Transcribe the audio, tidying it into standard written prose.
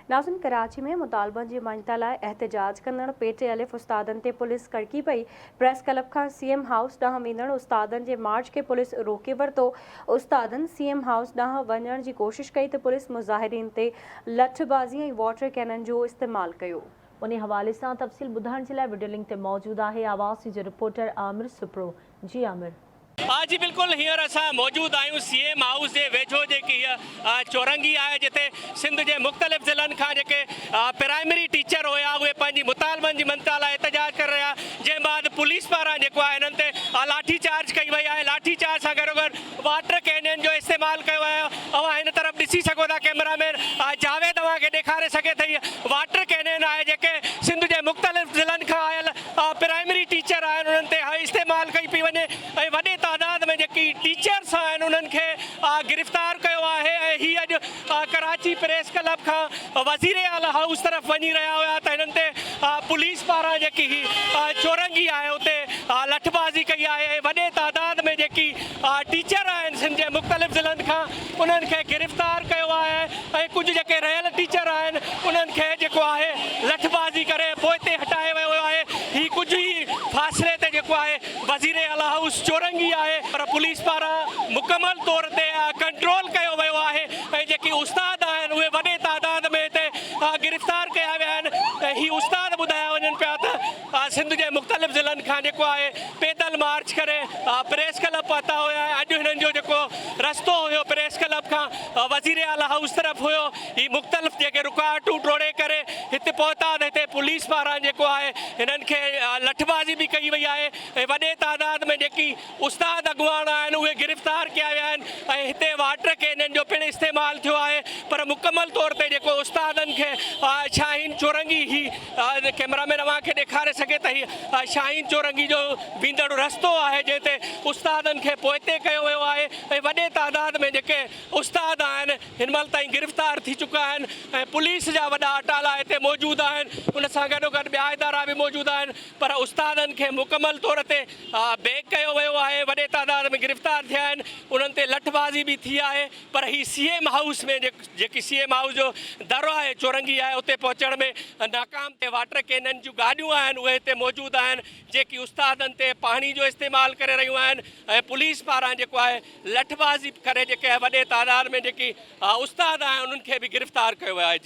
ناظرين ڪراچي ۾ مطالبن جي مڃتا لاء احتجاج ڪندڙ پي ٽي الف استادن تي پوليس ڪڙڪي پئي، پريس ڪلب کان سي ايم هائوس ڏانهن ويندڙ استادن جي مارچ کي پوليس روڪي ورتو، استادن سي ايم هائوس ڏانهن وڃڻ جي ڪوشش ڪئي ته پوليس مظاهرين تي لٺبازي ۽ واٽر ڪينن جو استعمال ڪيو. انهي حوالي سان تفصيل ٻڌائڻ جي لاء وڊيو لنڪ تي موجود آهي آواز نيوز جو رپورٽر عامر سپرو جي عامر. ها جي بلڪل هينئر اسان موجود آهيون سي ايم هائوس جي ويجهو جيڪي هيء چورنگي آهي جتي سنڌ جي مختلف ضلعن کان جيڪي پرائمري ٽيچر هيا اهي پنهنجي مطالبن جي مڃتا لاء احتجاج ڪري رهيا جنهن بعد پوليس پاران جيڪو آهي هنن تي لاٺي چارج ڪئي وئي آهي لاٺي چارج سان گڏوگڏ واٽر ڪينين جو استعمال ڪيو ويو آهي اوهان هن طرف ڏسي سگهو ٿا ڪئميرا مين جاويد اوهان کي ڏيکاري سگهي ٿي هيء واٽر ڪينين آهي جيڪي سنڌ جي مختلف ضلعن کان آيل پرائمري ٽيچر آهن انهن تي استعمال ڪئي پئي وڃي ۽ وڏي تعداد ۾ جيڪي ٽيچرس آهن انهن کي گرفتار ڪيو آهي ۽ هي اڄ ڪراچي پريس ڪلب کان وزير اعليٰ هائوس طرف وڃي رهيا هيا ته هنن تي پوليس پاران جيڪي هي چورنگي آهي اتي لٺبازي ڪئي آهي ۽ وڏي تعداد ۾ جيڪي ٽيچر آهن سنڌ جي مختلف ضلعن کان انهن کي گرفتار ڪيو آهي ۽ ڪجهه جيڪي رهيل ٽيچر آهن انهن کي جيڪو آهي لٺبازي ڪري پوئتي هٽايو ويو آهي هي ڪجهه ئي فاصلي تي جيڪو آهي وزير اعليٰ هائوس چورنگي آهي پر پوليس پاران مڪمل طور تي ڪنٽرول ڪيو ويو آهي ۽ جيڪي استاد آهن اهي وڏي تعداد ۾ هتي گرفتار ڪيا ويا آهن ۽ هي استاد ٻڌايا وڃن پيا ته سنڌ جي مختلف ضلعن کان جيڪو آهي پيدل مارچ ڪري پريس ڪلب پهتا هيا ۽ اڄ هنن جو جيڪو رستو هيو پريس ڪلب کان وزير اعليٰ هائوس طرف هيو هي مختلف جيڪي رڪاوٽون ٽوڙي ڪري هتي پهتا ته هتي پوليس پاران جيڪو آهي هنن کي لٺبازي به ڪئي وئي آهي ۽ وڏي تعداد ۾ جيڪي استاد اڳواڻ آهن اهي گرفتار ڪيا ويا آهن ۽ هتي واٽر ڪينن جو پڻ استعمال ٿيو آهي پر مڪمل طور تي جيڪو استادن کي شاهين چورنگي هي ڪئميرا مين اوهان کي ڏيکاري سگهي ته هي شاهين چورنگي جو ويندڙ رستو آهي جنهن تي استادن کي پوئتي ڪيو ويو آهي ۽ وڏي تعداد ۾ جيڪي استاد آهن هن مهل تائين گرفتار ٿي چڪا آهن ۽ پوليس جا وڏا اٽالا هتي موجود آهن ان سان گڏوگڏ ٻيا ادارا به موجود آهن پر استادن کي مڪمل طور تي بيڪ ڪيو ويو آهي، وڏي تعداد ۾ گرفتار ٿيا آهن، انهن تي لٺبازي به ٿي آهي پر هي سي ايم هائوس ۾ جيڪي سي ايم هائوس جو در آهي چورنگي آهي اتي پهچڻ ۾ ناڪام تي واٽر ڪينن جون گاڏيون آهن اهي هتي موجود آهن جيڪي استادن تي پاڻي جو استعمال ڪري رهيون آهن ۽ پوليس پاران جيڪو آهي لٺبازي ڪري جيڪي وڏي تعداد ۾ جيڪي استاد آهن انهن کي به گرفتار ڪيو ويو آهي.